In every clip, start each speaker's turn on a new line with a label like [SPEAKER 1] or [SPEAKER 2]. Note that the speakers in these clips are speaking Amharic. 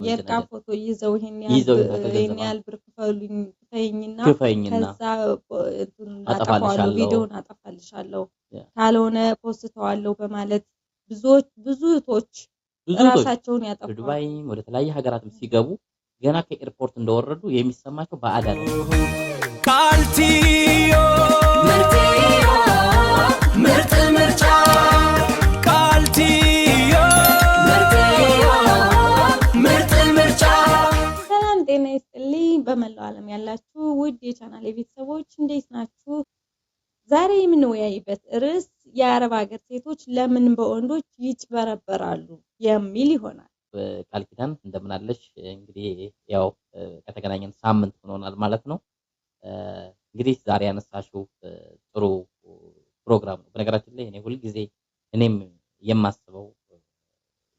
[SPEAKER 1] የእርቃን ፎቶ ይዘው ይሄን ያህል ብር ክፈሉኝ ክፈይኝና ከዛ አጠፋለሁ፣ ቪዲዮውን አጠፋልሻለሁ፣ ካልሆነ ፖስተዋለሁ በማለት ብዙ እህቶች ራሳቸውን ያጠፋሉ።
[SPEAKER 2] ዱባይም ወደ ተለያየ ሀገራትም ሲገቡ ገና ከኤርፖርት እንደወረዱ የሚሰማቸው ባዕድ አለ።
[SPEAKER 3] ቃልቲዮ ምርጥ ምርጫ፣ ቃልቲዮ ምርጥ ምርጫ።
[SPEAKER 1] ሰላም ጤና ይስጥልኝ። በመላው ዓለም ያላችሁ ውድ የቻናል ቤተሰቦች እንዴት ናችሁ? ዛሬ የምንወያይበት ርዕስ የአረብ ሀገር ሴቶች ለምን በወንዶች ይጭበረበራሉ የሚል ይሆናል።
[SPEAKER 2] ቃል ኪዳን እንደምን አለሽ? እንግዲህ ያው ከተገናኘን ሳምንት ሆኖናል ማለት ነው። እንግዲህ ዛሬ ያነሳሽው ጥሩ ፕሮግራም ነው። በነገራችን ላይ እኔ ሁልጊዜ እኔም የማስበው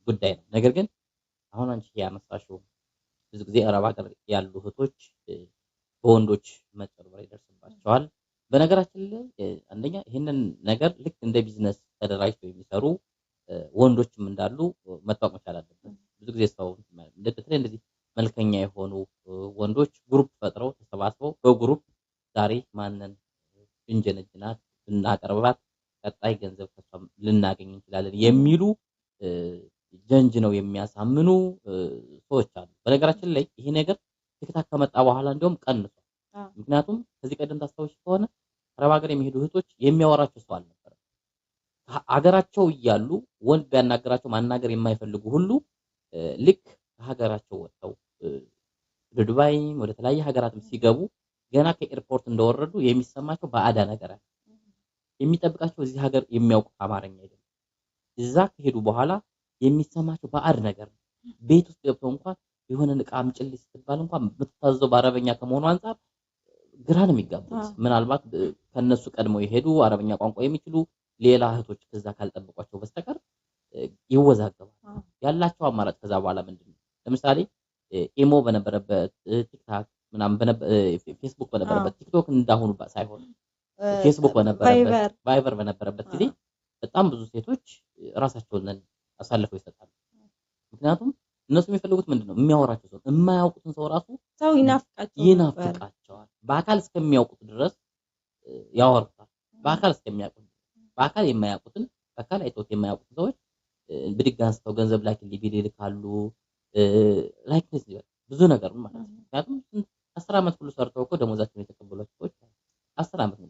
[SPEAKER 2] ጉዳይ ነው። ነገር ግን አሁን አንቺ ያነሳሽው ብዙ ጊዜ አረብ ሀገር ያሉ እህቶች በወንዶች መጭበርበር ይደርስባቸዋል። በነገራችን ላይ አንደኛ ይህንን ነገር ልክ እንደ ቢዝነስ ተደራጅተው የሚሰሩ ወንዶችም እንዳሉ መታወቅ መቻል አለበት። ብዙ ጊዜ ሰው በተለይ እንደዚህ መልከኛ የሆኑ ወንዶች group ፈጥረው ተሰባስበው በ group ዛሬ ማንን ብንጀነጅናት ብናቀርባት ቀጣይ ገንዘብ ከሷ ልናገኝ እንችላለን የሚሉ ጀንጅ ነው የሚያሳምኑ ሰዎች አሉ። በነገራችን ላይ ይሄ ነገር TikTok ከመጣ በኋላ እንዲሁም ቀንሷል። ምክንያቱም ከዚህ ቀደም ታስታውሽ ከሆነ አረብ ሀገር የሚሄዱ እህቶች የሚያወራቸው ሰው አልነበረም። ሀገራቸው እያሉ ወንድ ቢያናገራቸው ማናገር የማይፈልጉ ሁሉ ልክ ከሀገራቸው ወጥተው ወደ ዱባይም ወደ ተለያየ ሀገራትም ሲገቡ ገና ከኤርፖርት እንደወረዱ የሚሰማቸው ባዕዳ ነገር አለ። የሚጠብቃቸው እዚህ ሀገር የሚያውቁት አማርኛ አይደለም። እዛ ከሄዱ በኋላ የሚሰማቸው ባዕድ ነገር ነው። ቤት ውስጥ ገብተው እንኳን የሆነ ዕቃ አምጪልኝ ስትባል እንኳን የምትታዘዘው በአረበኛ ከመሆኑ አንጻር ግራ ነው የሚጋቡት። ምናልባት ከነሱ ቀድመው የሄዱ አረበኛ ቋንቋ የሚችሉ ሌላ እህቶች ከዛ ካልጠበቋቸው በስተቀር ይወዛገባል። ያላቸው አማራጭ ከዛ በኋላ ምንድን ነው? ለምሳሌ ኢሞ በነበረበት፣ TikTok ምናምን፣ ፌስቡክ በነበረበት፣ TikTok እንዳሁኑ ሳይሆን ፌስቡክ በነበረበት፣ Viber በነበረበት ጊዜ በጣም ብዙ ሴቶች ራሳቸውን አሳልፈው ይሰጣሉ። ምክንያቱም እነሱ የሚፈልጉት ምንድን ነው? የሚያወራቸው ሰው የማያውቁትን ሰው ራሱ
[SPEAKER 1] ሰው
[SPEAKER 2] ይናፍቃቸዋል። በአካል እስከሚያውቁት ድረስ ያወሩታል። በአካል እስከሚያውቁት፣ በአካል የማያውቁትን፣ በአካል አይተውት የማያውቁትን ሰዎች ብድግ አንስተው ገንዘብ ላኪልኝ ቢል ይልካሉ። Like ብዙ ነገር ማለት ነው። ምክንያቱም 10 ዓመት ሁሉ ሰርተው እኮ ደሞዛቸውን የተቀበሏቸው ሰዎች 10 ዓመት ነው።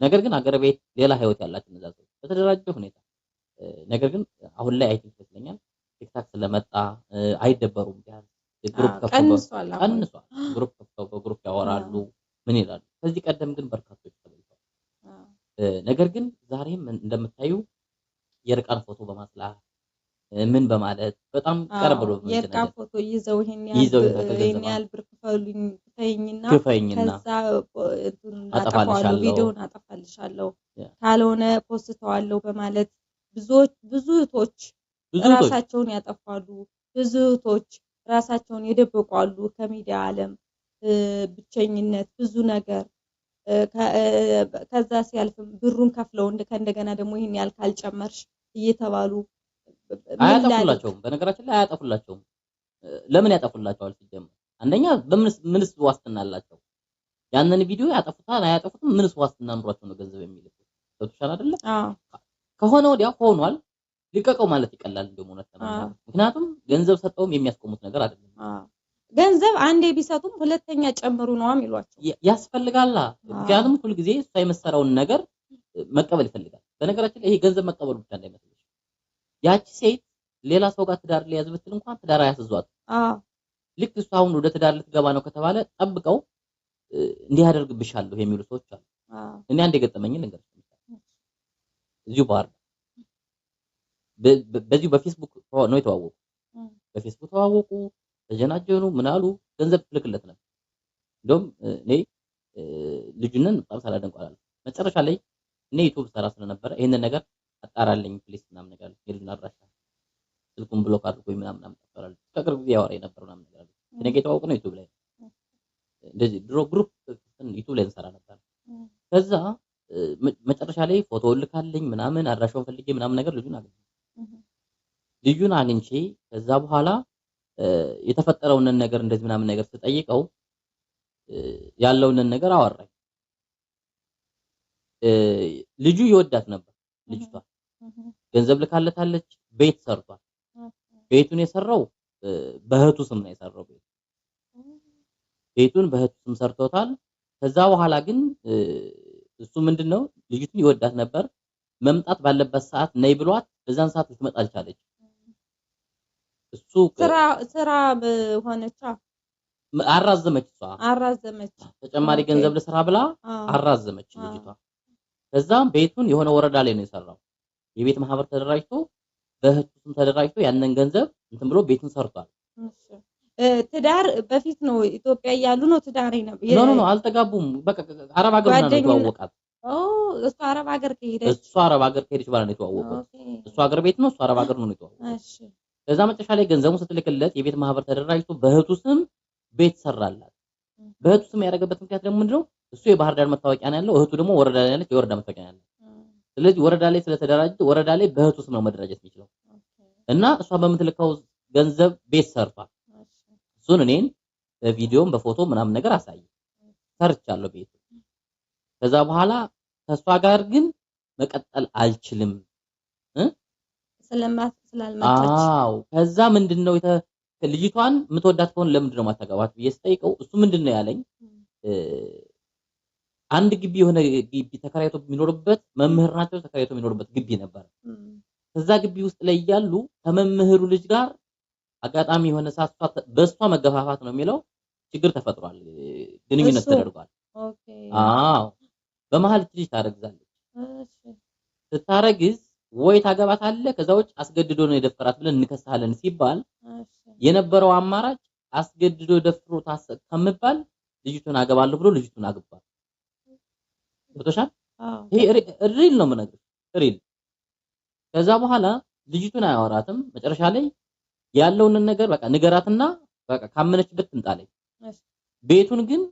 [SPEAKER 2] ነገር ግን አገር ቤት ሌላ ህይወት ያላቸው እነዛ ሰዎች በተደራጀ ሁኔታ፣ ነገር ግን አሁን ላይ I think ይመስለኛል TikTok ስለመጣ አይደበሩም። ቢያንስ group ከፍተው ቀንሷል። Group ከፍተው በ group ያወራሉ፣ ምን ይላሉ። ከዚህ ቀደም ግን በርካቶች ተበልተዋል። ነገር ግን ዛሬም እንደምታዩ የእርቃን ፎቶ በማስላክ ምን በማለት በጣም ቀረብ ብሎ
[SPEAKER 1] የእርቃን ፎቶ ይዘው ይሄን ያህል ብር ክፈሉኝ ክፈይኝና ከዛ አጠፋለሁ፣ ቪዲዮውን አጠፋልሻለሁ፣ ካልሆነ ፖስተዋለሁ በማለት ብዙ እህቶች ራሳቸውን ያጠፋሉ። ብዙ እህቶች ራሳቸውን የደበቋሉ ከሚዲያ ዓለም፣ ብቸኝነት፣ ብዙ ነገር፣ ከዛ ሲያልፍም ብሩን ከፍለው ከእንደገና ደግሞ ይሄን ያህል ካልጨመርሽ እየተባሉ
[SPEAKER 2] አያጠፉላቸውም። በነገራችን ላይ አያጠፉላቸውም። ለምን ያጠፉላቸዋል? ሲጀመር አንደኛ በምንስ ዋስትና አላቸው? ያንን ቪዲዮ ያጠፉታል አያጠፉትም፣ ምንስ ዋስትና ኑሯቸው ነው ገንዘብ የሚልኩት? ገብቶሻል አይደለ? ከሆነ ወዲያ ሆኗል፣ ልቀቀው ማለት ይቀላል እንደውም እውነት ለመናገር። ምክንያቱም ገንዘብ ሰጠውም የሚያስቆሙት ነገር አይደለም።
[SPEAKER 1] ገንዘብ አንዴ ቢሰጡም ሁለተኛ ጨምሩ ነው የሚሏቸው።
[SPEAKER 2] ያስፈልጋላ። ምክንያቱም ሁልጊዜ እሷ የመሰራውን ነገር መቀበል ይፈልጋል። በነገራችን ላይ ይሄ ገንዘብ መቀበሉ ብቻ እንዳይመስልሽ፣ ያቺ ሴት ሌላ ሰው ጋር ትዳር ሊያዝ ብትል እንኳን ትዳር አያስዟት። ልክ እሷ አሁን ወደ ትዳር ልትገባ ነው ከተባለ ጠብቀው እንዲህ አደርግብሻለሁ የሚሉ ሰዎች አሉ። እኔ አንድ የገጠመኝን ልንገርሽ። እዚሁ ባህር በዚሁ በፌስቡክ ነው የተዋወቁ። በፌስቡክ ተዋወቁ፣ ተጀናጀኑ፣ ምን አሉ፣ ገንዘብ ትልክለት ነበር። እንደውም እኔ ልጁንን በጣም ሳላደንቀው አላልኩም። መጨረሻ ላይ እኔ YouTube ሰራ ስለነበረ ይሄንን ነገር አጣራልኝ please ምናምን ነገር የልጁን አድራሻ ስልኩን block አድርጎኝ ምናምን ምናምን ጠፍቷል። እስከ ቅርብ ጊዜ ያወራኝ ነበር ምናምን ነገር አለ። እኔ ጋር የተዋወቅነው YouTube ላይ እንደዚህ ድሮ group YouTube ላይ እንሰራ ነበር። ከዛ መጨረሻ ላይ ፎቶ ልካልኝ ምናምን አድራሻውን ፈልጌ ምናምን ነገር ልጁን አገኘሁ። ልጁን አግኝቼ ከዛ በኋላ የተፈጠረውን ነገር እንደዚህ ምናምን ነገር ስጠይቀው ያለውን ነገር አወራኝ። ልጁ ይወዳት ነበር። ልጅቷ ገንዘብ ልካለታለች። ቤት ሰርቷል። ቤቱን የሰራው በእህቱ ስም ነው የሰራው። ቤቱን በእህቱ ስም ሰርቶታል። ከዛ በኋላ ግን እሱ ምንድነው ልጅቱን ይወዳት ነበር። መምጣት ባለበት ሰዓት ነይ ብሏት በዛን ሰዓት ልትመጣ አልቻለች። እሱ
[SPEAKER 1] ስራ ሆነቻ
[SPEAKER 2] አራዘመች። እሷ
[SPEAKER 1] አራዘመች።
[SPEAKER 2] ተጨማሪ ገንዘብ ለስራ ብላ አራዘመች ልጅቷ። ከዛም ቤቱን የሆነ ወረዳ ላይ ነው የሰራው። የቤት ማህበር ተደራጅቶ በእህቱ ስም ተደራጅቶ ያንን ገንዘብ እንትን ብሎ ቤቱን ሰርቷል።
[SPEAKER 1] ትዳር በፊት ነው ኢትዮጵያ እያሉ ነው ትዳር ነው።
[SPEAKER 2] No no no አልተጋቡም። በቃ አረብ ሀገር ነው የተዋወቃት።
[SPEAKER 1] እሱ አረብ ሀገር ከሄደች
[SPEAKER 2] እሱ አረብ ሀገር ከሄደች በኋላ ነው የተዋወቁት። እሱ ሀገር ቤት ነው፣ እሱ አረብ ሀገር ነው የተዋወቁት።
[SPEAKER 1] እሺ
[SPEAKER 2] ከዛ መጨረሻ ላይ ገንዘቡን ስትልክለት የቤት ማህበር ተደራጅቶ በእህቱ ስም ቤት ሰራላት። በእህቱ ስም ያደረገበት ምክንያት ደግሞ ምንድነው? እሱ የባህር ዳር መታወቂያ ነው ያለው፣ እህቱ ደግሞ ወረዳ ላይ ያለች የወረዳ መታወቂያ ነው ያለው። ስለዚህ ወረዳ ላይ ስለተደራጀ ወረዳ ላይ በእህቱ ስም ነው መደራጀት የሚችለው እና እሷ በምትልከው ገንዘብ ቤት ሰርቷል። እሱን እኔን በቪዲዮም በፎቶ ምናምን ነገር አሳየ። ሰርቻለሁ ቤቱ። ከዛ በኋላ ከሷ ጋር ግን መቀጠል አልችልም
[SPEAKER 1] ስላልመጣች።
[SPEAKER 2] አዎ። ከዛ ምንድነው ልጅቷን የምትወዳት ከሆነ ለምንድነው ማታገባት ብዬ ስጠይቀው እሱ ምንድነው ያለኝ፣ አንድ ግቢ የሆነ ግቢ ተከራይቶ የሚኖርበት መምህር ናቸው፣ ተከራይቶ የሚኖርበት ግቢ ነበር። ከዛ ግቢ ውስጥ ላይ እያሉ ከመምህሩ ልጅ ጋር አጋጣሚ የሆነ ሰዓት በሷ መገፋፋት ነው የሚለው ችግር ተፈጥሯል፣ ግንኙነት ተደርጓል።
[SPEAKER 1] Okay።
[SPEAKER 2] አዎ። በመሃል ልጅ ታረግዛለች። ስታረግዝ ወይ ታገባታለህ፣ ከዛ ውጭ አስገድዶ ነው የደፈራት ብለን እንከሳለን ሲባል የነበረው አማራጭ አስገድዶ ደፍሮ ከምባል ልጅቱን አገባለሁ ብሎ ልጅቱን አገባ። ገብቶሻል? ይሄ real ነው የምነግርሽ፣ real። ከዛ በኋላ ልጅቱን አያወራትም። መጨረሻ ላይ ያለውን ነገር በቃ ንገራትና በቃ ካመነችበት ትምጣለች። ቤቱን ግን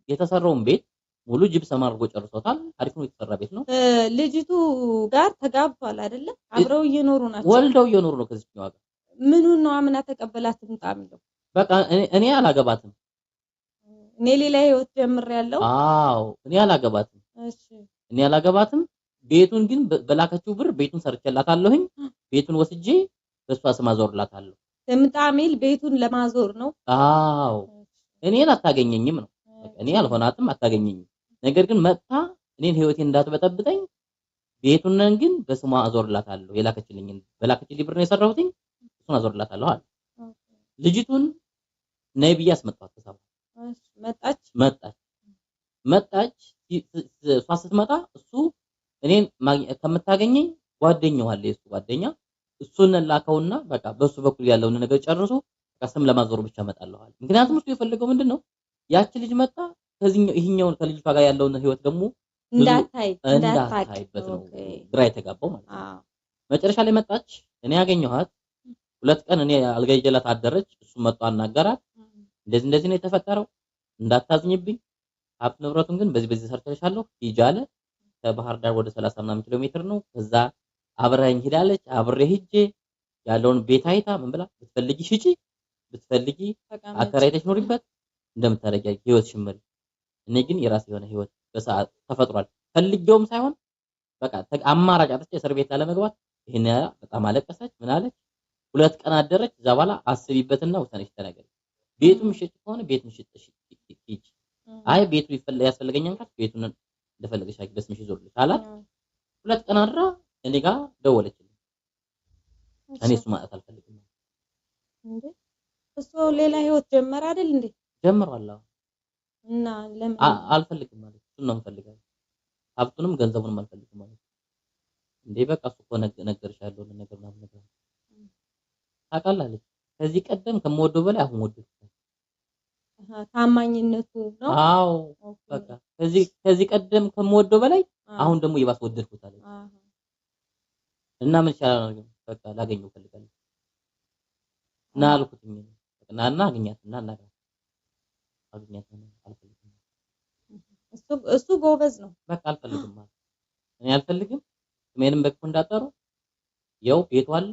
[SPEAKER 2] የተሰራውን ቤት ሙሉ ጅብሰም አድርጎ ጨርሶታል። አሪፍ ነው የተሰራ ቤት ነው።
[SPEAKER 1] ልጅቱ ጋር ተጋብቷል አይደለ? አብረው እየኖሩ ናቸው።
[SPEAKER 2] ወልደው እየኖሩ ነው ከዚህኛው ጋር።
[SPEAKER 1] ምኑን ነው አምና ተቀበላት ትምጣ የሚለው?
[SPEAKER 2] በቃ እኔ አላገባትም፣
[SPEAKER 1] እኔ ሌላ ህይወት ጀምሬያለሁ።
[SPEAKER 2] አዎ እኔ አላገባትም።
[SPEAKER 1] እሺ
[SPEAKER 2] እኔ አላገባትም። ቤቱን ግን በላከችው ብር ቤቱን ሰርቼላታለሁኝ። ቤቱን ወስጄ በሷ ስም አዞርላታለሁ።
[SPEAKER 1] ትምጣ የሚል ቤቱን ለማዞር ነው።
[SPEAKER 2] አዎ እኔን አታገኘኝም ነው። በቃ እኔ አልሆናትም፣ አታገኘኝም። ነገር ግን መጥታ እኔን ህይወቴን እንዳትበጠብጠኝ ቤቱን ግን በስሟ አዞርላታለሁ። የላከችልኝን በላከችልኝ ብር ነው የሰራሁትኝ፣ እሱን አዞርላታለሁ አለ። ልጅቱን ነይ ብዬ አስመጣኋት። ተሳባ
[SPEAKER 1] መጣች
[SPEAKER 2] መጣች። እሷ ስትመጣ እሱ እኔን ከምታገኘኝ ጓደኛው አለ፣ የሱ ጓደኛ፣ እሱን ላከውና በቃ በሱ በኩል ያለውን ነገር ጨርሶ በቃ ስም ለማዞር ብቻ እመጣለሁ አለ። ምክንያቱም እሱ የፈለገው ምንድነው ያቺ ልጅ መጣ ከዚህኛው ይሄኛውን ከልጅቷ ጋር ያለውን ህይወት ደግሞ
[SPEAKER 1] እንዳታይበት
[SPEAKER 2] ነው ግራ የተጋባው ማለት ነው። መጨረሻ ላይ መጣች፣ እኔ ያገኘኋት ሁለት ቀን እኔ አልጋ ይዤላት አደረች። እሱ መጥቶ አናገራት። እንደዚህ እንደዚህ ነው የተፈጠረው፣ እንዳታዝኝብኝ፣ ሀብት ንብረቱን ግን በዚህ በዚህ ሰርተሻለሁ ሂጂ አለ። ከባህር ዳር ወደ 30 ምናምን ኪሎ ሜትር ነው። ከዛ አብረኝ ሂዳለች። አብሬ ሂጄ ያለውን ቤት አይታ ምን ብላ ብትፈልጊ ሽጪ፣ ብትፈልጊ አከራይተሽ ኑሪበት፣ እንደምታረጊ ህይወት ሽምሪ። እኔ ግን የራሴ የሆነ ህይወት በሰዓት ተፈጥሯል። ፈልጌውም ሳይሆን በቃ አማራጭ አጥቼ እስር ቤት ላለመግባት ይሄን በጣም አለቀሰች። ምን አለች? ሁለት ቀን አደረች። እዛ በኋላ አስቢበትና ውሳኔሽ ተናገሪ። ቤቱም ሽጭ ከሆነ ቤቱን ሽጭ ሂጂ። አይ ቤቱ ያስፈልገኛል ካልሽ ቤቱን እንደፈለገሽ አድርጊ፣ በስምሽ ይዞርልሽ አላት። ሁለት ቀን አድራ እኔ ጋር ደወለችልኝ። እኔ እሱ ማለት አልፈልግም።
[SPEAKER 1] እንዴ እሱ ሌላ ህይወት ጀመረ አይደል እንዴ?
[SPEAKER 2] ጀምሯል።
[SPEAKER 1] እና ለምን
[SPEAKER 2] አልፈልግም ማለት እሱን ነው የምፈልገው፣ ሀብቱንም ገንዘቡንም አልፈልግም ማለት እንዴ። በቃ እሱ እኮ ነገርሻለሁ ነገር ምናምን ነገር ታውቃለህ አለች። ከዚህ ቀደም ከምወደው በላይ አሁን ወደድኩት።
[SPEAKER 1] ታማኝነቱ ነው።
[SPEAKER 2] አዎ በቃ ከዚህ ቀደም ከምወደው በላይ አሁን ደግሞ ይባስ ወደድኩት አለች። እና ምን ይሻላል በቃ ላገኘው እፈልጋለሁ እና አልኩት። እና እና አግኛት እና አናግራት አግኛት አልፈልግም።
[SPEAKER 1] እሱ ጎበዝ ነው።
[SPEAKER 2] በቃ አልፈልግም ማለት እኔ አልፈልግም። ስሜንም በክፉ እንዳጠሩ ያው ቤቱ አለ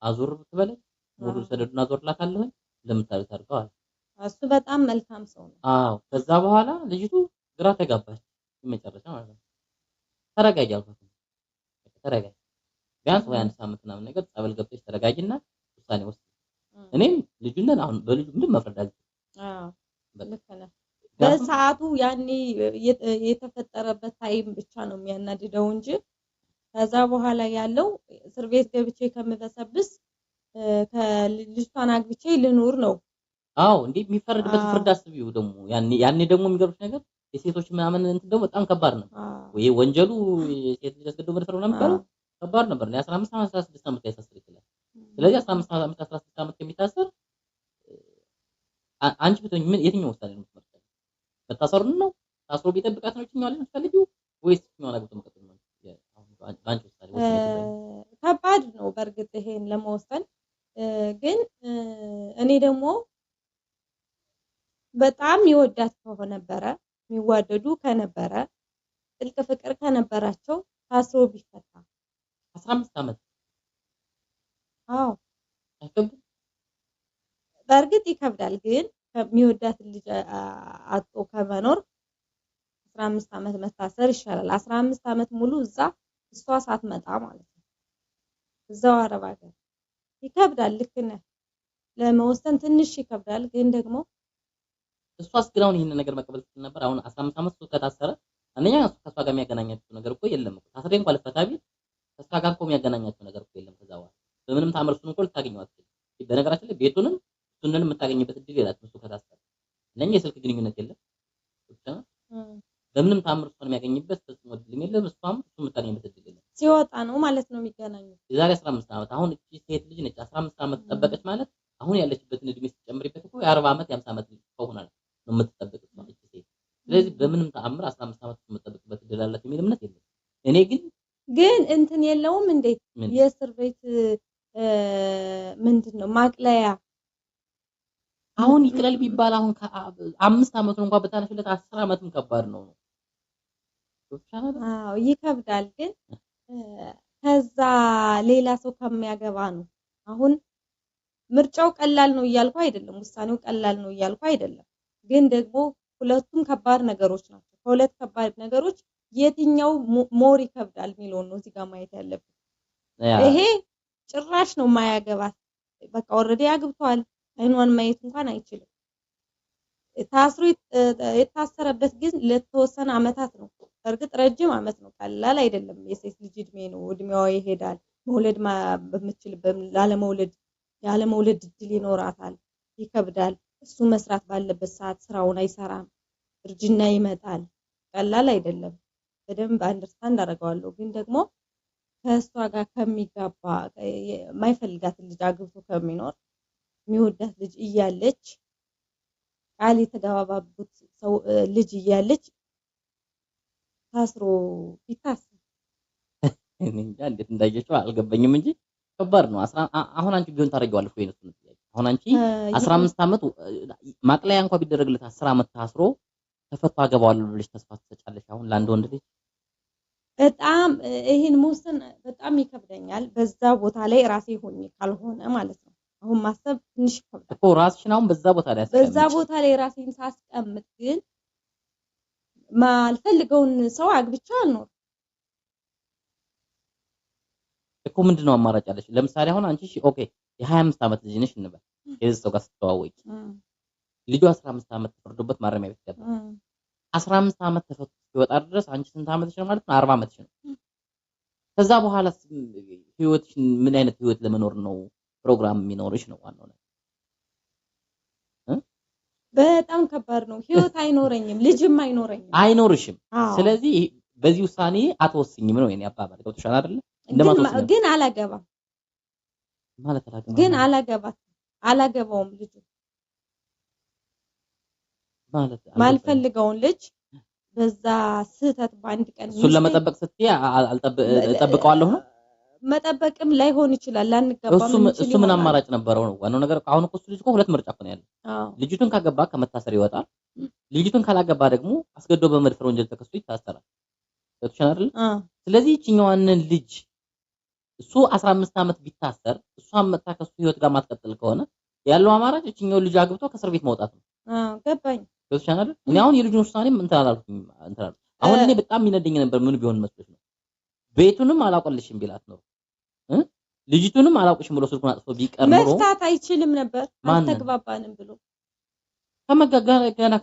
[SPEAKER 2] አዙር ብትበለኝ ሙሉ ሰነዱን አዞርላታለሁኝ። እንደምታዩት አድርገዋል።
[SPEAKER 1] እሱ በጣም መልካም ሰው ነው።
[SPEAKER 2] አዎ ከዛ በኋላ ልጅቱ ግራ ተጋባች። መጨረሻ ማለት ነው ተረጋጊ አልኳት። ተረጋጊ ቢያንስ ወይ አንድ ሳምንት ምናምን ነገር ጸበል ገብተሽ ተረጋጊና ውሳኔ ወስኚ። እኔም ልጁን አሁን በልጁ ምንም መፍረድ አልችልም።
[SPEAKER 1] አዎ
[SPEAKER 2] በቃ
[SPEAKER 1] ልክ ነህ።
[SPEAKER 2] ምክንያቱም
[SPEAKER 1] በሰዓቱ ያኔ የተፈጠረበት time ብቻ ነው የሚያናድደው እንጂ ከዛ በኋላ ያለው እስር ቤት ገብቼ ከምበሰብስ ከልጅቷን አግብቼ ልኑር ነው።
[SPEAKER 2] አዎ እንዴ የሚፈረድበት
[SPEAKER 1] አዎ
[SPEAKER 2] ፍርድ አስቢው ደግሞ ያኔ ደግሞ የሚገርምሽ ነገር የሴቶች ምናምን እንትን ደግሞ በጣም ከባድ ነበር።
[SPEAKER 1] አዎ
[SPEAKER 2] ወይ ወንጀሉ የሴት ልጅ አስገድዶ መድፈር ምናምን
[SPEAKER 1] አዎ
[SPEAKER 2] የሚባለው ከባድ ነበር። እና 15 ዓመት 16 ዓመት ሊያሳስር ይችላል። ስለዚህ 15 ዓመት 16 ዓመት ከሚታሰር አንቺ ብትሆኚ ምን የትኛው ውሳኔ ነው የምትመርጪው? መታሰሩን ነው ታስሮ ቢጠብቃት ነው ይችኛው ልጅ የምትፈልጊው ወይስ ይችኛዋን አግብቶ መቀጠል ነው? አሁን በአንቺ ውሳኔ ወስኚ ብትባይ
[SPEAKER 1] ከባድ ነው በእርግጥ ይሄን ለመወሰን ግን እኔ ደግሞ በጣም ይወዳት ከነበረ የሚዋደዱ ከነበረ ጥልቅ ፍቅር ከነበራቸው ታስሮ ቢፈታ
[SPEAKER 2] 15 ዓመት
[SPEAKER 1] አዎ
[SPEAKER 2] አይከብድም?
[SPEAKER 1] በእርግጥ ይከብዳል። ግን የሚወዳት ልጅ አጥቶ ከመኖር 15 ዓመት መታሰር ይሻላል። 15 ዓመት ሙሉ እዛ እሷ ሳትመጣ ማለት ነው፣ እዛው አረብ ሀገር ይከብዳል። ልክ ነህ፣ ለመወሰን ትንሽ ይከብዳል። ግን ደግሞ
[SPEAKER 2] እሷስ ግን አሁን ይህንን ነገር መቀበል ትችል ነበር? አሁን 15 ዓመት እሱ ከታሰረ አንደኛ እሱ ከእሷ ጋር የሚያገናኛቸው ነገር እኮ የለም እኮ። ታስሬ እንኳን ልፈታ ቢል ከእሷ ጋር እኮ የሚያገናኛቸው ነገር እኮ የለም። ከዛ በኋላ በምንም ታምር እሱን እኮ ልታገኘው አትችልም። በነገራችን ላይ ቤቱንም እሱንም የምታገኝበት እድል የላትም እሱ ከታሰረ። አንደኛ የስልክ ግንኙነት የለም ብቻ በምንም ታምር እሷን የሚያገኝበት ፈጽሞ እድልም የለም። እሷም እሱ የምታገኝበት እድል የለም።
[SPEAKER 1] ሲወጣ ነው ማለት ነው የሚገናኙት።
[SPEAKER 2] የዛሬ 15 ዓመት አሁን እቺ ሴት ልጅ ነች 15 ዓመት ጠበቀች ማለት አሁን ያለችበትን እድሜ ስትጨምሪበት እኮ የ40 ዓመት የ50 ዓመት ልጅ ሰው ሆና ነው የምትጠብቅ እሷ እቺ ሴት። ስለዚህ በምንም ተአምር 15 ዓመት የምትጠብቅበት እድል አላት የሚል እምነት የለም። እኔ ግን
[SPEAKER 1] ግን እንትን የለውም እንዴ
[SPEAKER 2] ምን
[SPEAKER 1] የእስር ቤት ምንድን ነው ማቅለያ
[SPEAKER 2] አሁን ይቅለል ቢባል አሁን 5 ዓመቱን እንኳን ብታነሽለት 10 ዓመትም ከባድ ነው ነው
[SPEAKER 1] አዎ ይከብዳል። ግን ከዛ ሌላ ሰው ከሚያገባ ነው። አሁን ምርጫው ቀላል ነው እያልኩ አይደለም፣ ውሳኔው ቀላል ነው እያልኩ አይደለም። ግን ደግሞ ሁለቱም ከባድ ነገሮች ናቸው። ከሁለት ከባድ ነገሮች የትኛው more ይከብዳል የሚለውን ነው እዚህ ጋር ማየት ያለብን። ይሄ ጭራሽ ነው የማያገባት። በቃ already አግብቷል። አይኗን ማየት እንኳን አይችልም። ታስሮ የታሰረበት ግን ለተወሰነ አመታት ነው። እርግጥ ረጅም አመት ነው፣ ቀላል አይደለም። የሴት ልጅ እድሜ ነው፣ እድሜዋ ይሄዳል። መውለድ በምትችልበት ላለመውለድ ያለመውለድ እድል ይኖራታል። ይከብዳል። እሱ መስራት ባለበት ሰዓት ስራውን አይሰራም። እርጅና ይመጣል። ቀላል አይደለም። በደንብ አንደርስታንድ አደርገዋለሁ። ግን ደግሞ ከእሷ ጋር ከሚጋባ የማይፈልጋትን ልጅ አግብቶ ከሚኖር የሚወዳት ልጅ እያለች ቃል የተገባባቡት ሰው ልጅ እያለች ታስሮ ቢታሰር
[SPEAKER 2] እኔ እንጃ እንዴት እንዳየችው አልገባኝም እንጂ ከባድ ነው። አሁን አንቺ ቢሆን ታደርጊዋለሽ ወይ ነው ጥያቄ። አሁን አንቺ 15 ዓመት ማቅለያ እንኳን ቢደረግለት 10 ዓመት ታስሮ ተፈቶ አገባዋለሁ ብለሽ ተስፋ ትሰጫለሽ? አሁን ለአንድ ወንድ ልጅ
[SPEAKER 1] በጣም ይሄን መወሰን በጣም ይከብደኛል። በዛ ቦታ ላይ ራሴ ሆኜ ካልሆነ ማለት ነው። አሁን ማሰብ ትንሽ ይከብዳል
[SPEAKER 2] እኮ ራስሽን አሁን በዛ ቦታ ላይ አስቀምጪ።
[SPEAKER 1] በዛ ቦታ ላይ ራሴን ሳስቀምጥ ግን ማልፈልገውን ሰው አግብቼ አልኖርም
[SPEAKER 2] እኮ። ምንድነው አማራጭ ያለሽ? ለምሳሌ አሁን አንቺ okay የ25 ዓመት ልጅ ነሽ እንበል፣ የዚህ ሰው ጋር ስትተዋወቂ ልጁ 15 ዓመት ተፈርዶበት ማረሚያ ቤት ገባ። 15 ዓመት ተፈቶ ሲወጣ ድረስ አንቺ ስንት ዓመትሽ ነው ማለት ነው? 40 ዓመትሽ ነው። ከዛ በኋላ ህይወትሽ ምን አይነት ህይወት ለመኖር ነው ፕሮግራም የሚኖርሽ ነው ዋናው ነገር።
[SPEAKER 1] በጣም ከባድ ነው። ህይወት አይኖረኝም፣ ልጅም አይኖረኝም፣
[SPEAKER 2] አይኖርሽም። ስለዚህ በዚህ ውሳኔ አትወስኝም ነው የኔ አባባል። ገብቶሻል አይደለ?
[SPEAKER 1] እንደማትወስኝ ግን አላገባም
[SPEAKER 2] ማለት አላገባም
[SPEAKER 1] ግን አላገባት አላገባውም ልጁ
[SPEAKER 2] ማለት
[SPEAKER 1] ማልፈልገውን ልጅ በዛ ስህተት በአንድ ቀን
[SPEAKER 2] እሱን ለመጠበቅ ስትይ እጠብቀዋለሁ ነው።
[SPEAKER 1] መጠበቅም ላይሆን ይችላል፣ ላንገባም
[SPEAKER 2] እሱ ምን አማራጭ ነበረው ነው ዋናው ነገር። አሁን እኮ እሱ ልጅ እኮ ሁለት ምርጫ እኮ ነው ያለው። ልጅቱን ካገባ ከመታሰር ይወጣል። ልጅቱን ካላገባ ደግሞ አስገድዶ በመድፈር ወንጀል ተከሶ ይታሰራል። ገብቶሻል አይደል? ስለዚህ ይችኛዋን ልጅ እሱ 15 ዓመት ቢታሰር እሷን መታ ከሱ ህይወት ጋር ማትቀጥል ከሆነ ያለው አማራጭ እችኛው ልጅ አግብቶ ከእስር ቤት መውጣት ነው።
[SPEAKER 1] አዎ ገባኝ።
[SPEAKER 2] ገብቶሻል አይደል? እኔ አሁን የልጁን ውሳኔም እንትን አላልኩኝም እንትን አላልኩም። አሁን እኔ በጣም የሚነደኝ ነበር ምን ቢሆን መስሎሽ ነው? ቤቱንም አላቆልሽም ቢላት ነው እ ልጅቱንም አላውቅሽም ብሎ ስልኩን አጥፍቶ ቢቀር ኖሮ
[SPEAKER 1] መፍታት አይችልም ነበር
[SPEAKER 2] ማንን?
[SPEAKER 1] አልተግባባንም ብሎ
[SPEAKER 2] ገና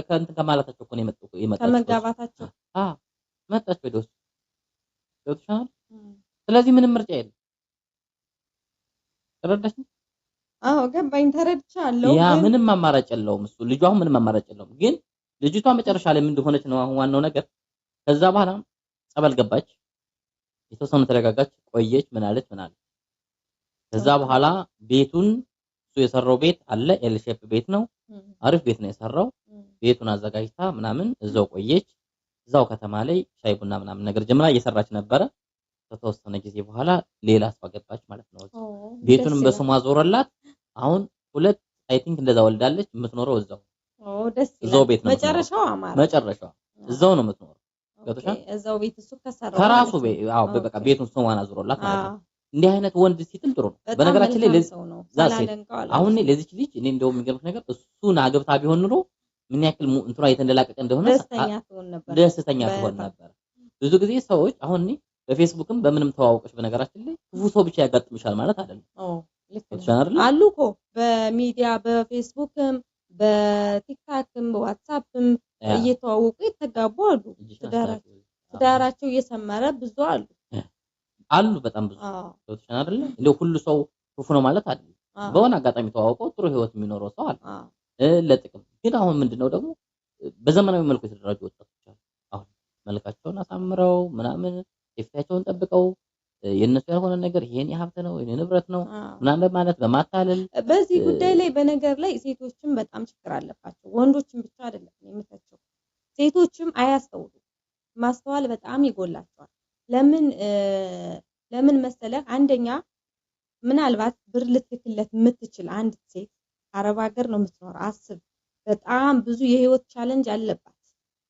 [SPEAKER 2] ከእንትን ከማለታቸው እኮ ነው የመጣችው።
[SPEAKER 1] ከመጋባታቸው።
[SPEAKER 2] አዎ መጣች ወደ ውስጥ። ገብቶሻል? ስለዚህ ምንም ምርጫ የለም። ተረዳሽ?
[SPEAKER 1] አዎ ገባኝ፣ ተረድቻለሁ።
[SPEAKER 2] ያ
[SPEAKER 1] ግን
[SPEAKER 2] ምንም አማራጭ የለውም እሱ ልጁ አሁን ምንም አማራጭ የለውም። ግን ልጅቷ መጨረሻ ላይ ምን እንደሆነች ነው አሁን ዋናው ነገር። ከዛ በኋላ ጸበል ገባች፣ የተወሰነ ተረጋጋች፣ ቆየች፣ ምን አለች ምን አለች። ከዛ በኋላ ቤቱን እሱ የሰራው ቤት አለ፣ L shape ቤት ነው፣ አሪፍ ቤት ነው የሰራው። ቤቱን አዘጋጅታ ምናምን እዛው ቆየች። እዛው ከተማ ላይ ሻይ ቡና ምናምን ነገር ጀምራ እየሰራች ነበረ። ከተወሰነ ጊዜ በኋላ ሌላ ሰው አገባች ማለት ነው። ቤቱንም
[SPEAKER 1] ደስ
[SPEAKER 2] በስሟ ዞረላት። አሁን ሁለት I think እንደዛ ወልዳለች። የምትኖረው እዛው
[SPEAKER 1] ደስ ይላል።
[SPEAKER 2] እዛው ቤት ነው የምትኖረው።
[SPEAKER 1] መጨረሻው አማረ።
[SPEAKER 2] መጨረሻው እዛው ነው የምትኖረው። ገብቶሻል?
[SPEAKER 1] እዛው ቤት እሱ ከሰራው
[SPEAKER 2] ከራሱ
[SPEAKER 1] ማለት ነው።
[SPEAKER 2] ቤት አዎ፣ በቃ ቤቱን ስሟን አዞረላት ማለት ነው።
[SPEAKER 1] አዎ፣
[SPEAKER 2] እንዲህ አይነት ወንድ ሲጥል ጥሩ ነው።
[SPEAKER 1] በጣም
[SPEAKER 2] በነገራችን ላይ
[SPEAKER 1] መልካም
[SPEAKER 2] ለዚህ
[SPEAKER 1] ሰው ነው።
[SPEAKER 2] ዛ ሴት
[SPEAKER 1] ሳላደንቀው አላልፍም።
[SPEAKER 2] አሁን እኔ ለዚች ልጅ እኔ እንደውም የሚገርምሽ ነገር እሱን አግብታ ቢሆን ኑሮ ምን ያክል እንትኗ የተንደላቀቀ እንደሆነ
[SPEAKER 1] ደስተኛ ትሆን ነበር።
[SPEAKER 2] ደስተኛ ትሆን
[SPEAKER 1] በጣም።
[SPEAKER 2] ነበር። ብዙ ጊዜ ሰዎች አሁን እኔ በፌስቡክም በምንም ተዋውቀሽ በነገራችን ላይ ክፉ ሰው ብቻ ያጋጥምሻል ማለት አይደለም።
[SPEAKER 1] ኦ ልክ ነህ።
[SPEAKER 2] ገብቶሻል አይደል?
[SPEAKER 1] አሉ እኮ በሚዲያ በፌስቡክም በቲክታክም በዋትሳፕም
[SPEAKER 2] ያ
[SPEAKER 1] እየተዋወቁ የተጋቡ አሉ።
[SPEAKER 2] እጅሽን
[SPEAKER 1] ትዳራቸው
[SPEAKER 2] አስተካክዪ።
[SPEAKER 1] ትዳራቸው እየሰመረ ብዙ አሉ።
[SPEAKER 2] አሉ በጣም ብዙ።
[SPEAKER 1] አዎ
[SPEAKER 2] ገብቶሻል አይደል? እንደው ሁሉ ሰው ክፉ ነው ማለት አይደለም።
[SPEAKER 1] አዎ
[SPEAKER 2] በሆነ አጋጣሚ ተዋውቀው ጥሩ ህይወት የሚኖረው ሰው አለ።
[SPEAKER 1] አዎ
[SPEAKER 2] ለጥቅም ግን አሁን ምንድነው ደግሞ በዘመናዊ መልኩ የተደራጁ ወጣቶች አሉ። አሁን መልካቸውን አሳምረው ምናምን ሴፍቲያቸውን ጠብቀው የእነሱ ያልሆነ ነገር ይሄን የሀብት ነው የኔ ንብረት ነው
[SPEAKER 1] አዎ።
[SPEAKER 2] ምናምን በማለት በማታለል
[SPEAKER 1] በዚህ ጉዳይ ላይ በነገር ላይ ሴቶችም በጣም ችግር አለባቸው። ወንዶችም ብቻ አይደለም የምተቸው፣ ሴቶችም አያስተውሉም። ማስተዋል በጣም ይጎላቸዋል። ለምን ለምን መሰለህ? አንደኛ ምናልባት ብር ልትልክለት የምትችል አንድ ሴት አረብ ሀገር ነው የምትኖር። አስብ፣ በጣም ብዙ የህይወት challenge አለባት።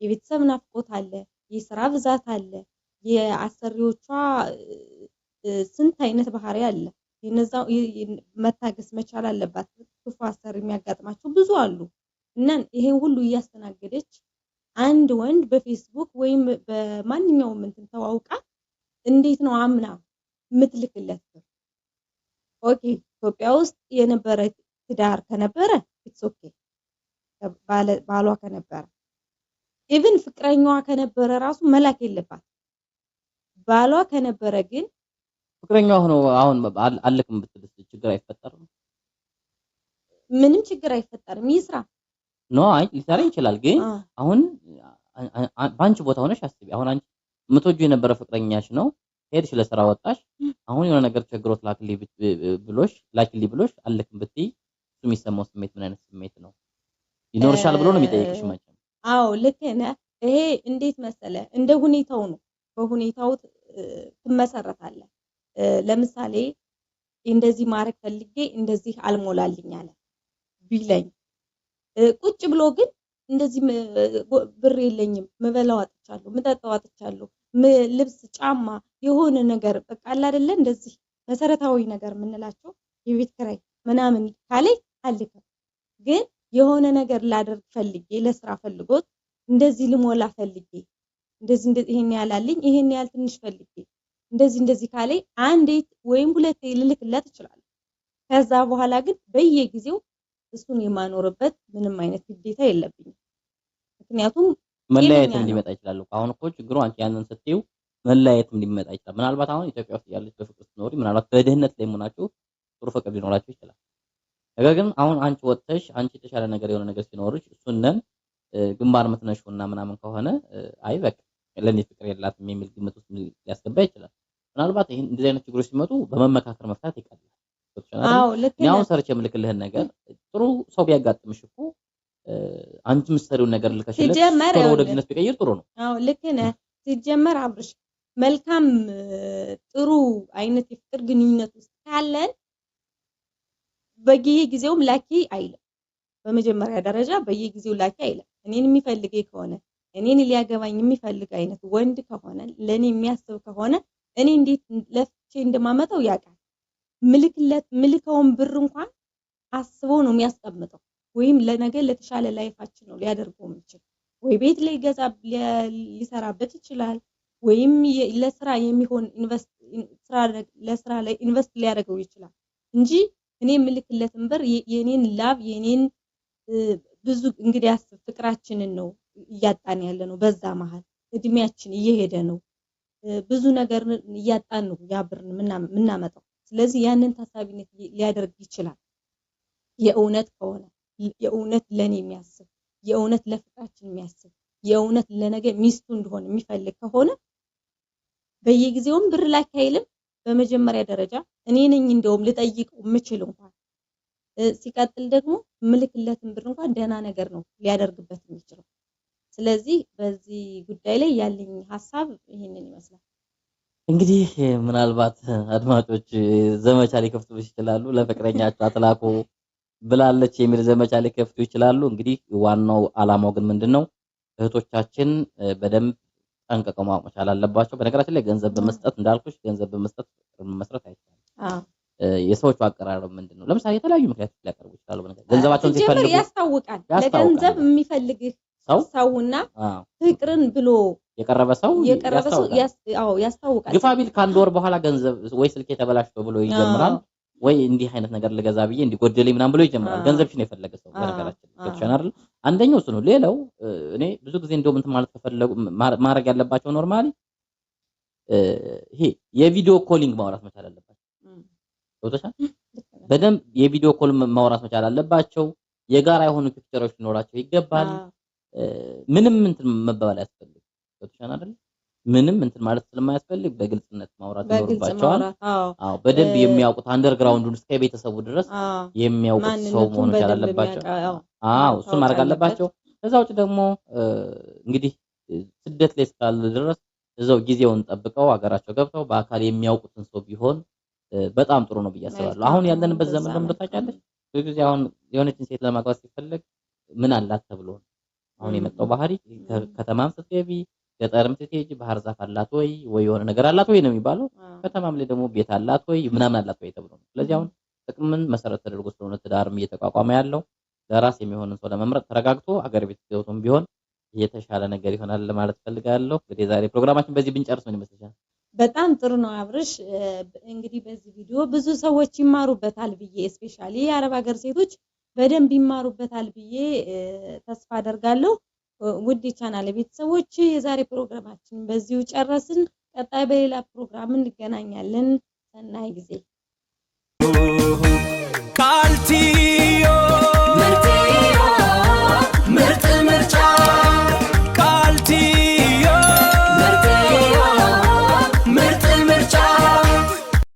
[SPEAKER 1] የቤተሰብ ናፍቆት አለ፣ የስራ ብዛት አለ፣ የአሰሪዎቿ ስንት አይነት ባህሪ አለ። የነዛ መታገስ መቻል አለባት። ክፉ አሰሪ የሚያጋጥማቸው ብዙ አሉ። እና ይሄን ሁሉ እያስተናገደች አንድ ወንድ በፌስቡክ ወይም በማንኛውም እንትን ተዋውቃ እንዴት ነው አምና የምትልክለት ብር? Okay ኢትዮጵያ ውስጥ የነበረ ትዳር ከነበረ it's okay፣ ባሏ ከነበረ even ፍቅረኛዋ ከነበረ ራሱ መላክ የለባት። ባሏ ከነበረ ግን
[SPEAKER 2] ፍቅረኛዋ ሆኖ አሁን አልክም ብትልስ ችግር አይፈጠርም?
[SPEAKER 1] ምንም ችግር አይፈጠርም። ይስራ።
[SPEAKER 2] No አይ ሊሰራ ይችላል። ግን አሁን በአንቺ ቦታ ሆነሽ አስቢ። አሁን አንቺ የምትወጂው የነበረ ፍቅረኛሽ ነው፣ ሄድሽ ለስራ ወጣሽ። አሁን የሆነ ነገር ቸግሮት ላክልኝ ብሎሽ ላኪልኝ ብሎሽ አልክም ብትይ እሱ የሚሰማው ስሜት ምን አይነት ስሜት ነው ይኖርሻል ብሎ ነው የሚጠይቅሽ መቼም።
[SPEAKER 1] አዎ ልክ ነህ። ይሄ እንዴት መሰለ እንደ ሁኔታው ነው። በሁኔታው ትመሰረታለህ። ለምሳሌ እንደዚህ ማድረግ ፈልጌ እንደዚህ አልሞላልኝ አለ ቢለኝ ቁጭ ብሎ ግን እንደዚህ ብር የለኝም፣ ምበላው አጥቻለሁ፣ ምጠጣው አጥቻለሁ፣ ልብስ፣ ጫማ፣ የሆነ ነገር በቃ አለ አይደለ እንደዚህ መሰረታዊ ነገር የምንላቸው የቤት ኪራይ ምናምን ካለኝ አልክም። ግን የሆነ ነገር ላደርግ ፈልጌ ለስራ ፈልጎት እንደዚህ ልሞላ ፈልጌ እንደዚህ እንደዚህ ይሄን ያህል አለኝ ይሄን ያህል ትንሽ ፈልጌ እንደዚህ እንደዚህ ካለኝ አንዴ ወይም ሁለቴ ልልክለት እችላለሁ። ከዛ በኋላ ግን በየጊዜው እሱን የማኖርበት ምንም አይነት ግዴታ የለብኝም። ምክንያቱም
[SPEAKER 2] መለያየትም
[SPEAKER 1] ጤነኛ ነው።
[SPEAKER 2] ሊመጣ ይችላል እኮ። አሁን እኮ ችግሩ አንቺ ያንን ስትይው መለያየትም ሊመጣ ይችላል። ምናልባት አሁን ኢትዮጵያ ውስጥ ያለች በፍቅር ስትኖሪ ምናልባት በድህነት ላይ መሆናችሁ ጥሩ ፍቅር ሊኖራችሁ ይችላል። ነገር ግን አሁን አንቺ ወጥተሽ አንቺ የተሻለ ነገር የሆነ ነገር ሲኖርሽ እሱንን ግንባር የምትነሺውና ምናምን ከሆነ አይ በቃ ለኔ ፍቅር የላትም የሚል ግምት ውስጥ ሊያስገባ ይችላል። ምናልባት ይሄን እንደዚህ አይነት ችግሮች ሲመጡ በመመካከር መፍታት ይቀላል። ገብቶሻል አይደል?
[SPEAKER 1] አዎ ልክ
[SPEAKER 2] እኔ አሁን
[SPEAKER 1] ነህ።
[SPEAKER 2] ሰርቼ የምልክልህን ነገር ጥሩ ሰው ቢያጋጥምሽ እኮ አንቺ የምትሰሪውን ነገር ልከሽለት
[SPEAKER 1] ሲጀመር
[SPEAKER 2] ቶሎ ወደ
[SPEAKER 1] ይኸውልህ
[SPEAKER 2] ቢዝነስ ቢቀይር ጥሩ ነው።
[SPEAKER 1] አዎ ልክ ነህ። ሲጀመር አብርሽ መልካም ጥሩ አይነት የፍቅር ግንኙነት ውስጥ ካለን በየጊዜውም ላኪ አይልም። በመጀመሪያ ደረጃ በየጊዜው ላኪ አይልም። እኔን የሚፈልገኝ ከሆነ እኔን ሊያገባኝ የሚፈልግ አይነት ወንድ ከሆነ ለኔ የሚያስብ ከሆነ እኔ እንዴት ለፍቼ እንደማመጣው ያውቃል። ምልክለት ምልከውን ብር እንኳን አስቦ ነው የሚያስቀምጠው፣ ወይም ለነገ ለተሻለ life ኣችን ነው ሊያደርገው የሚችል። ወይ ቤት ሊገዛ ሊሰራበት ይችላል፣ ወይም ለስራ የሚሆን invest ለስራ ላይ invest ሊያደርገው ይችላል እንጂ እኔ የምልክለትን ብር የኔን ላብ የኔን ብዙ እንግዲህ አስብ ፍቅራችንን ነው እያጣን ያለ ነው። በዛ መሀል እድሜያችን እየሄደ ነው። ብዙ ነገር እያጣን ነው ያ ብር የምናመጣው። ስለዚህ ያንን ታሳቢነት ሊያደርግ ይችላል። የእውነት ከሆነ የእውነት ለኔ የሚያስብ፣ የእውነት ለፍቅራችን የሚያስብ፣ የእውነት ለነገ ሚስቱ እንደሆነ የሚፈልግ ከሆነ በየጊዜውም ብር ላኪ አይልም። በመጀመሪያ ደረጃ እኔ ነኝ እንደውም ልጠይቀው የምችል እንኳን። ሲቀጥል ደግሞ ምልክለትን ብር እንኳን ደህና ነገር ነው ሊያደርግበት የሚችለው። ስለዚህ በዚህ ጉዳይ ላይ ያለኝ ሀሳብ ይህንን ይመስላል።
[SPEAKER 2] እንግዲህ ምናልባት አድማጮች ዘመቻ ሊከፍቱ ይችላሉ። ለፍቅረኛቸው አትላኩ ብላለች የሚል ዘመቻ ሊከፍቱ ይችላሉ። እንግዲህ ዋናው ዓላማው ግን ምንድነው? እህቶቻችን በደንብ ጠንቅቀው ማወቅ መቻል አለባቸው። በነገራችን ላይ ገንዘብ በመስጠት እንዳልኩሽ ገንዘብ በመስጠት ፍቅር መመስረት አይቻልም። የሰዎቹ አቀራረብ ምንድነው? ለምሳሌ የተለያዩ ምክንያቶች ሊያቀርቡ ይችላሉ። በነገር ገንዘባቸውን
[SPEAKER 1] ሲጀመር
[SPEAKER 2] ሲፈልጉ
[SPEAKER 1] ያስታውቃል።
[SPEAKER 2] ያስታውቃል።
[SPEAKER 1] ለገንዘብ የሚፈልግህ
[SPEAKER 2] ሰው
[SPEAKER 1] ሰውና ፍቅርን ብሎ
[SPEAKER 2] የቀረበ ሰው
[SPEAKER 1] የቀረበ ሰው
[SPEAKER 2] ያስታውቃል።
[SPEAKER 1] አዎ ያስታውቃል።
[SPEAKER 2] ግፋ ቢል ከአንድ ወር በኋላ ገንዘብ ወይ ስልኬ ተበላሽቶ ብሎ ይጀምራል፣ ወይ እንዲህ አይነት ነገር ልገዛ ብዬ እንዲጎደለኝ ምናምን ብሎ ይጀምራል። ገንዘብሽን የፈለገ ሰው በነገራችን ገብቶሻል አይደል? አንደኛው እሱ ነው። ሌላው እኔ ብዙ ጊዜ እንደውም እንትን ማለት ከፈለጉ ማድረግ ያለባቸው normally ይሄ የ video calling ማውራት መቻል አለባቸው። ገብቶሻል? በደንብ የ video call ማውራት መቻል አለባቸው። የጋራ የሆኑ picture ኦች ሊኖራቸው ይገባል። ምንም እንትን መባባል አያስፈልግም። ገብቶሻል አይደል? ምንም እንትን ማለት ስለማያስፈልግ በግልጽነት ማውራት
[SPEAKER 1] በግልጽ
[SPEAKER 2] ይኖርባቸዋል።
[SPEAKER 1] ማውራት። አዎ።
[SPEAKER 2] አዎ፣ በደንብ የሚያውቁት underground ኡን እስከ ቤተሰቡ ድረስ የሚያውቁት ሰው
[SPEAKER 1] ማንነቱን
[SPEAKER 2] መሆን መቻል
[SPEAKER 1] በደንብ
[SPEAKER 2] አለባቸው።
[SPEAKER 1] የሚያውቅ፣ አዎ፣
[SPEAKER 2] አዎ፣ እሱን ማድረግ
[SPEAKER 1] ማስታወቅ አለበት።
[SPEAKER 2] አለባቸው። ከዛ ውጭ ደግሞ እንግዲህ ስደት ላይ እስካለ ድረስ እዛው ጊዜውን ጠብቀው ሀገራቸው ገብተው በአካል የሚያውቁትን ሰው ቢሆን በጣም ጥሩ ነው ብዬ አስባለሁ።
[SPEAKER 1] መልካም
[SPEAKER 2] አሁን
[SPEAKER 1] ነው።
[SPEAKER 2] ያለንበት
[SPEAKER 1] በዛ
[SPEAKER 2] ዘመን ደግሞ
[SPEAKER 1] መልካም
[SPEAKER 2] ታውቂያለሽ፣ ብዙ ጊዜ አሁን የሆነችን ሴት ለማግባት ሲፈለግ ምን አላት ተብሎ ነው አሁን የመጣው ባህሪ። ከተማም ስትገቢ ገጠርም ስትሄጂ ባህር ዛፍ አላት ወይ ወይ የሆነ ነገር አላት ወይ ነው የሚባለው። ከተማም ላይ ደግሞ ቤት አላት ወይ ምናምን አላት ወይ ተብሎ ነው። ስለዚህ አሁን ጥቅምን መሰረት ተደርጎ ስለሆነ ትዳርም እየተቋቋመ ያለው ለራስ የሚሆንን ሰው ለመምረጥ ተረጋግቶ አገር ቤት ገብቶም ቢሆን የተሻለ ነገር ይሆናል ለማለት ፈልጋለሁ። እንግዲህ ዛሬ ፕሮግራማችን በዚህ ብንጨርስ ምን ይመስልሻል?
[SPEAKER 1] በጣም ጥሩ ነው አብርሽ። እንግዲህ በዚህ ቪዲዮ ብዙ ሰዎች ይማሩበታል ብዬ especially የአረብ ሀገር ሴቶች በደንብ ይማሩበታል ብዬ ተስፋ አደርጋለሁ። ውድ የቻናል ቤተሰቦች የዛሬ ፕሮግራማችን በዚሁ ጨረስን። ቀጣይ በሌላ ፕሮግራም እንገናኛለን። ሰናይ ጊዜ።
[SPEAKER 3] ካልቲዮ።